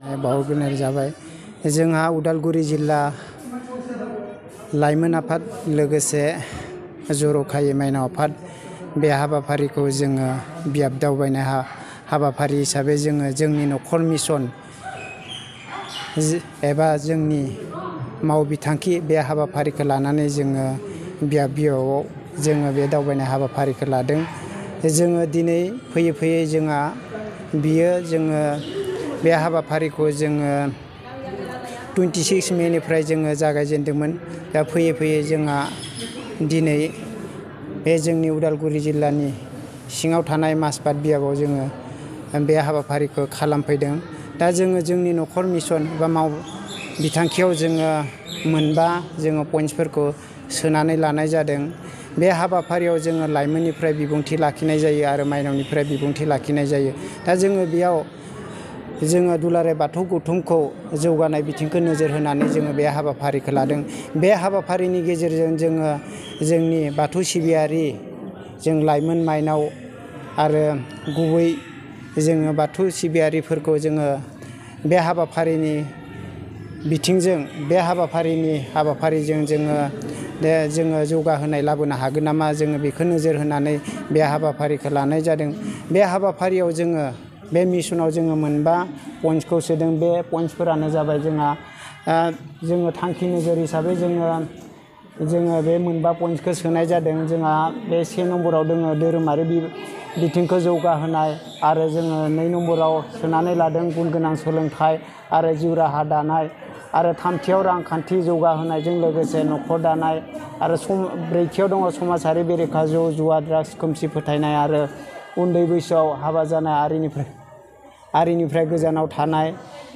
बावग्रोनाय जाबाय। जोंहा उदालगुरि जिल्ला लाइमोन आफाद लोगोसे जर'खायै माइनाव आफाद बे हाबाफारिखौ जोङो बियाब दावबायनाय हाबाफारि हिसाबै जोङो जोंनि नखर मिशन एबा जोंनि मावबिथांखि बे हाबाफारिखौ लानानै जोङो बियाबाव जोङो बे दावबायनाय हाबाफारिखौ लादों। जोङो दिनै फैयै फैयै जोङो बे हाबाफारिखौ जोङो 26 मेनिफ्राय जोङो जागायजेनदोंमोन। दा फैयै फैयै जोंहा दिनै बे जोंनि उदालगुरि जिल्लानि सिङाव थानाय माजबाद बियाबाव जोङो बे हाबाफारिखौ खालामफैदों। दा जोङो जोंनि नखर मिशन बा बिथांखियाव जोङो मोनबा जोङो पइन्ट्सफोरखौ सोनानै लानाय जादों। बे हाबाफारियाव जोङो लाइमोननिफ्राय बिबुंथि लाखिनाय जायो आरो माइनावनिफ्राय बिबुंथि लाखिनाय जायो। दा जोङो बेयाव जोङो दुलाराय बाथौ गौथुमखौ जौगानाय बिथिंखौ नोजोर होनानै जोङो बे हाबाफारिखौ लादों। बे हाबाफारिनि गेजेरजों जोङो जोंनि बाथौ सिबियारि जों लाइमोन माइनाव आरो गुबै जोङो बाथौ सिबियारिफोरखौ जोङो बे हाबाफारिनि बिथिंजों बे हाबाफारिजों जोङो जौगाहोनाय लाबोनो हागोन नामा, जोङो बेखौ नोजोर होनानै बे हाबाफारिखौ लानाय जादों। बे हाबाफारियाव जोङो बे मिशनाव जोङो मोनबा पइन्ट्सखौ सोदों। बे पइन्ट्सफोरानो जाबाय जोङो थांखि नोजोर हिसाबै जोङो बे मोनबा पइन्ट्सखौ सोनाय जादों। जोंहा बे 1 नम्बराव दङ धोरोमारि बिथिंखौ जौगाहोनाय आरो जोङो 2 नम्बराव सोनानै लादों गुन गोनां सोलोंथाइ आरो जिउ राहा दानाय आरो 3थियाव रांखान्थि जौगाहोनायजों लोगोसे नखर दानाय आरो 4थियाव दङ समाजारि बेरेखा जौ जुवा ड्राग्स खोमसि फोथायनाय आरो उन्दै बैसोआव हाबा जानाय आरिनिफ्राय गोजानाव थानाय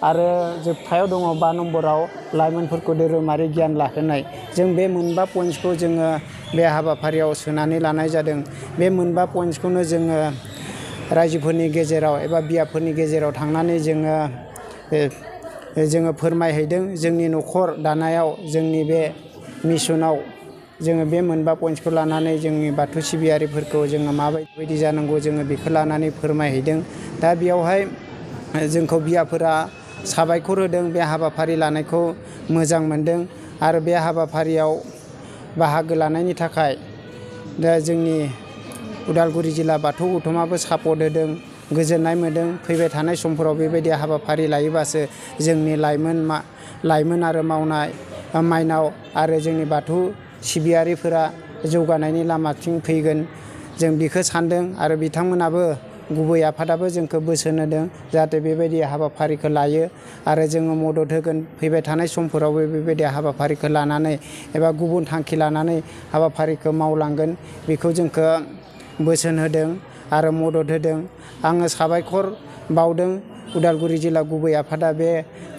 आरो जोबथायाव दङ 5 नम्बराव लाइमोनफोरखौ धोरोमारि गियान लाहोनाय। जों बे मोनबा पइन्ट्सखौ जोङो बे हाबाफारियाव सोनानै लानाय जादों। बे मोनबा पइन्ट्सखौनो जोङो रायजोफोरनि गेजेराव एबा बियाबफोरनि गेजेराव थांनानै जोङो फोरमायहैदों। जोंनि नखर दानायाव जोंनि बे मिशनाव जोङो बे मोनबा पइन्ट्सखौ लानानै जोंनि बाथौ सिबियारिफोरखौ जोङो माबायदि जानांगौ जोङो बेखौ लानानै फोरमायहैदों। दा बेयावहाय जोंखौ बियाबफोरा साबायखर होदों, बे हाबाफारि लानायखौ मोजां मोनदों आरो बे हाबाफारियाव बाहागो लानायनि थाखाय दा जोंनि उदालगुरि जिल्ला बाथौ गौथुमाबो सापर्ट होदों, गोजोननाय मोनदों। फैबाय थानाय समफोराव बेबायदि हाबाफारि लायोबासो जोंनि लाइमोन आरो माइनाव आरो जोंनि बाथौ सिबियारिफोरा जौगानायनि लामाथिं फैगोन, जों बेखौ सानदों। आरो बिथांमोनाबो गुबै आफादाबो जोंखौ बोसोन होदों जाहाथे बेबायदि हाबाफारिखौ लायो आरो जोङो मदद होगोन। फैबाय थानाय समफोरावबो बेबायदि हाबाफारिखौ लानानै एबा गुबुन थांखि लानानै हाबाफारिखौ मावलांगोन, बेखौ जोंखौ बोसोन होदों आरो मदद होदों। आङो साबायखर बावदों उदालगुरि जिल्ला गुबै आफादा बे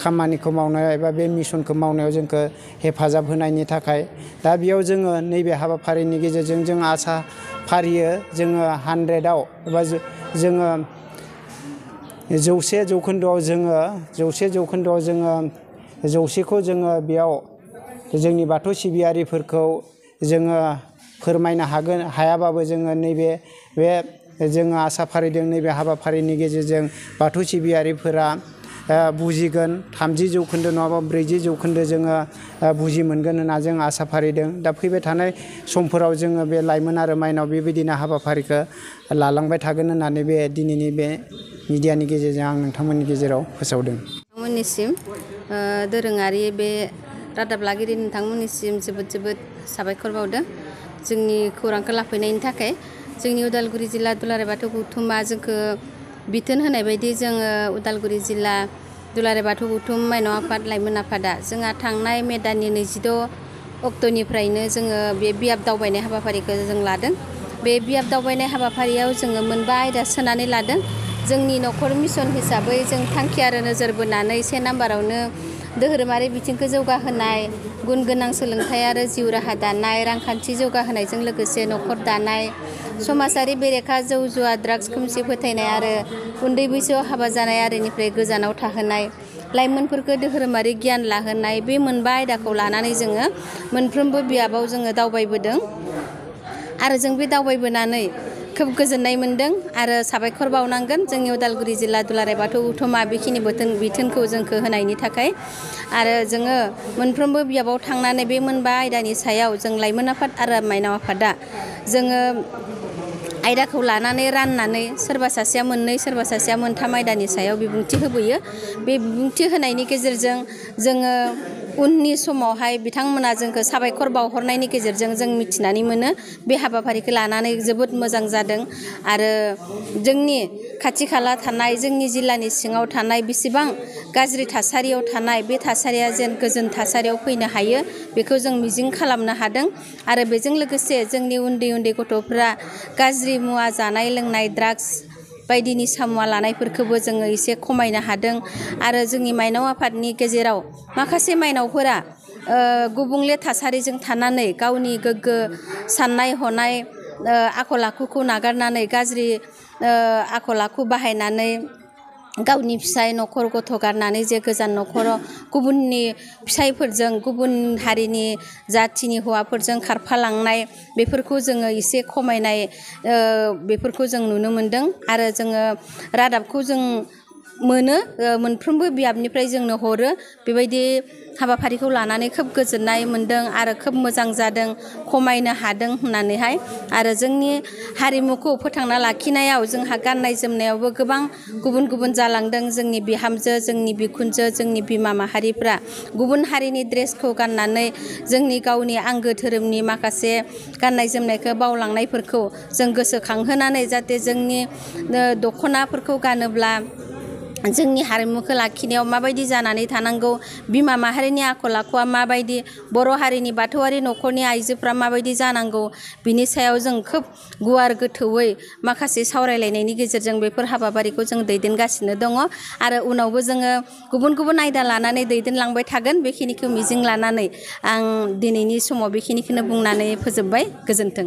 खामानिखौ मावनायाव एबा बे मिशनखौ मावनायाव जोंखौ हेफाजाब होनायनि थाखाय। दा बेयाव जोङो नैबे हाबाफारिनि गेजेरजों जों आसा फारियो जोङो 100आव एबा जोङो 100 जौखोन्दोआव जोङो 100खौ जोङो बेयाव जोंनि बाथौ सिबियारिफोरखौ जोङो फोरमायनो हायाबाबो जोङो जोङो आसा फारिदों नैबे हाबाफारिनि गेजेरजों बाथौ सिबियारिफोरा बुजिगोन। 30 जौखोन्दो नङाबा 40 जौखोन्दो जोङो बुजि मोनगोन होनना जों आसा फारिदों। दा फैबाय थानाय समफोराव जोङो बे लाइमोन आरो माइनाव बेबायदिनो हाबाफारिखौ लालांबाय थागोन होननानै बे दिनैनि बे मिडियानि गेजेरजों आं नोंथांमोननि गेजेराव फोसावदों। नोंथांमोननिसिम दोरोङारि बे रादाब लागिरि नोंथांमोननिसिम जोबोद साबायखर बावदों जोंनि खौरांखौ लाफैनायनि थाखाय। जोंनि उदालगुरि जिल्ला दुलाराय बाथौ गौथुमा जोंखौ बिथोन होनाय बायदि जोङो उदालगुरि जिल्ला दुलाराय बाथौ गौथुम माइनाव आफाद लाइमोन आफादा जोंहा थांनाय मे दाननि 26 अक्ट'निफ्रायनो जोङो बे बियाब दावबायनाय हाबाफारिखौ जों लादों। बे बियाब दावबायनाय हाबाफारियाव जोङो मोनबा आयदा सोनानै लादों। जोंनि नखर मिशन हिसाबै जों थांखि आरो नोजोर बोनानै 1 नाम्बारावनो धोरोमारि बिथिंखौ जौगाहोनाय, गुन गोनां सोलोंथाइ आरो जिउ राहा दानाय, रांखान्थि जौगाहोनायजों लोगोसे नखर दानाय, समाजारि बेरेखा जौ जुवा ड्राग्स खोमसि फोथायनाय आरो उन्दै बैसोआव हाबा जानाय आरिनिफ्राय गोजानाव थाहोनाय, लाइमोनफोरखौ धोरोमारि गियान लाहोनाय, बे मोनबा आयदाखौ लानानै जोङो मोनफ्रोमबो बियाबाव जोङो दावबायबोदों। आरो जों बे दावबायबोनानै खोब गोजोननाय मोनदों आरो साबायखर बावनांगोन जोंनि उदालगुरि जिल्ला दुलाराय बाथौ गौथुमा बेखिनि बिथोनखौ जोंखौ होनायनि थाखाय आरो जोङो मोनफ्रोमबो बियाबाव थांनानै बे मोनबा आयदानि सायाव जों लाइमोन आफाद आरो माइनाव आफादा जोङो आयदाखौ लानानै राननानै सोरबा सासेया मोननै सोरबा सासेया मोनथाम आयदानि सायाव बिबुंथि होबोयो बे बिबुंथि होनायनि गेजेरजों जोङो उननि समावहाय बिथांमोना जोंखौ साबायखर बावहरनायनि गेजेरजों जों मिथिनानै मोनो बे हाबाफारिखौ लानानै जोबोद मोजां जादों आरो जोंनि खाथि खाला थानाय जोंनि जिल्लानि सिङाव थानाय बेसेबां गाज्रि थासारियाव थानाय बे थासारिया जेन गोजोन थासारियाव फैनो हायो बेखौ जों मिजिं खालामनो हादों आरो बेजों लोगोसे जोंनि उन्दै उन्दै गथ'फ्रा गाज्रि मुवा जानाय लोंनाय ड्राग्स बायदि निसा मुवा लानायफोरखौबो जोङो एसे खमायनो हादों आरो जोंनि माइनाव आफादनि गेजेराव माखासे माइनावफोरा गुबुंले थासारिजों थानानै गावनि गोग्गो साननाय हनाय आखल आखुखौ नागारनानै गाज्रि आखल आखु बाहायनानै गावनि फिसाय न'खर गथ' गारनानै जे गोजान न'खराव गुबुननि फिसायफोरजों गुबुन हारिनि जाथिनि हौवाफोरजों खारफालांनाय बेफोरखौ जोङो एसे खमायनाय बेफोरखौ जों नुनो मोनदों आरो जोङो रादाबखौ जों मोनो मोनफ्रोमबो बियाबनिफ्राय जोंनो हरो बेबायदि हाबाफारिखौ लानानै खोब गोजोननाय मोनदों आरो खोब मोजां जादों खमायनो हादों होननानैहाय आरो जोंनि हारिमुखौ फोथांना लाखिनायाव जोंहा गाननाय जोमनायावबो गोबां गुबुन गुबुन जालांदों जोंनि बिहामजो जोंनि बिखुनजो जोंनि बिमा माहारिफ्रा गुबुन हारिनि ड्रेसखौ गाननानै जोंनि गावनि आंगो धोरोमनि माखासे गाननाय जोमनायखौ बावलांनायफोरखौ जों गोसोखांहोनानै जाहाथे जोंनि दख'नाफोरखौ गानोब्ला जोंनि हारिमुखौ लाखिनायाव माबायदि जानानै थानांगौ बिमा माहारिनि आखल आखुआ माबायदि बर' हारिनि बाथौआरि न'खरनि आइजोफ्रा माबायदि जानांगौ बिनि सायाव जों खोब गुवार गोथौयै माखासे सावरायलायनायनि गेजेरजों बेफोर हाबाफारिखौ जों दैदेनगासिनो दङ आरो उनावबो जोङो गुबुन गुबुन आयदा लानानै दैदेनलांबाय थागोन बेखिनिखौ मिजिं लानानै आं दिनैनि समाव बेखिनिखौनो बुंनानै फोजोबबाय गोजोन्थों।